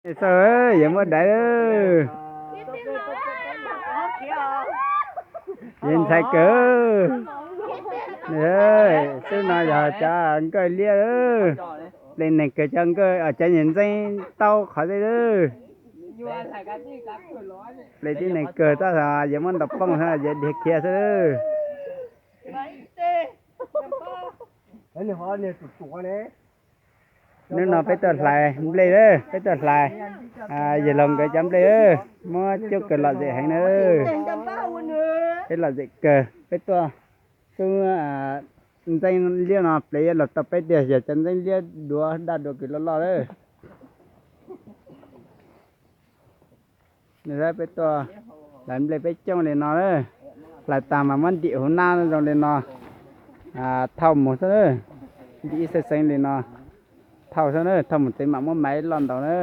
Xauj, yawg muab daiv lawm. Yawg ntxhais kawg. Xwb no yog cov nkawj liab lawm. Ple neeg kawg cov nkawj, cov niag ntxeeb taub qhov tej lawm. Ple tib neeg kawg tab sis yawg muab ntaus poob xwb, yawg dhia khiav xwb lawm. Hnub no peb tuaj hlais nplej lawm, peb tuaj hlais yawg laus nkawd cov nplej lawm, muab coob kawg lom zem heev na. Peb lom zem kawg, peb tuaj xub ntxeeb liab no plev los tau peb tiag, yog cov ntxeeb liab duav daj dua kws loj loj lawm. Nws peb tuaj hlais nplej peb coob li no lawm. Hlais tag mas muab ntim hauv nab zoo li no, thauj mus xwb, ntim ib xeev xeev li no, thauj xwb na, thauj mus tsev mam muab maiv loj ntaus na.